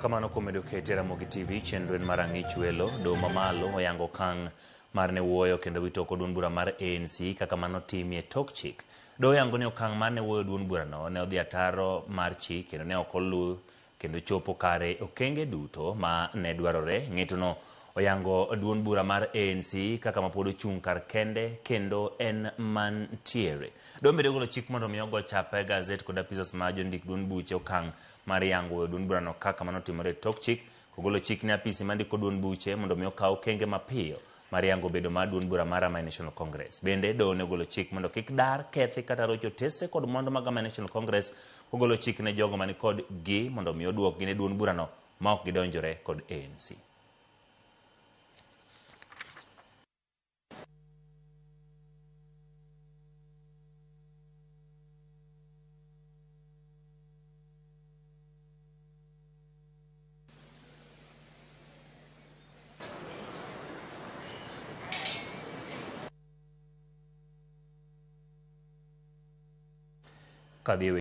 Kamano kuom medo kete Ramogi TV chenro en mar ang'ich welo. Doho mamalo oyango okang' mar ne wuoyo kendo wito oko duond bura mar ANC kaka mano timie tok chik. Doho oyango ni okang' mar ne wuoyo duond burano ne odhi ataro mar chik kendo ne ok oluw kendo chopo kare okenge duto ma ne dwarore. Ng'etono oyango duond bura mar ANC kaka mapod ochung' kar kende kendo en mantiere. Doho bende ogolo chik mondo mi ogo chapa e gazet kod apisas ma jondik duond buche okang' mar yango weyo duond burano kaka mano timore e tok chik, kogolo chik ne apisi mandiko duond buche mondo mi okaw okenge mapiyo mar yango bedo mar duond bura mar Amani National Congress. Bende doho ne ogolo chik mondo kik dar, kethi kata roch otese kod mwandu mag Amani National Congress, kogolo chik ne jogo mani kod gi mondo mi oduokgi ne duond burano ma ok gidonjore kod ANC. Kadhi e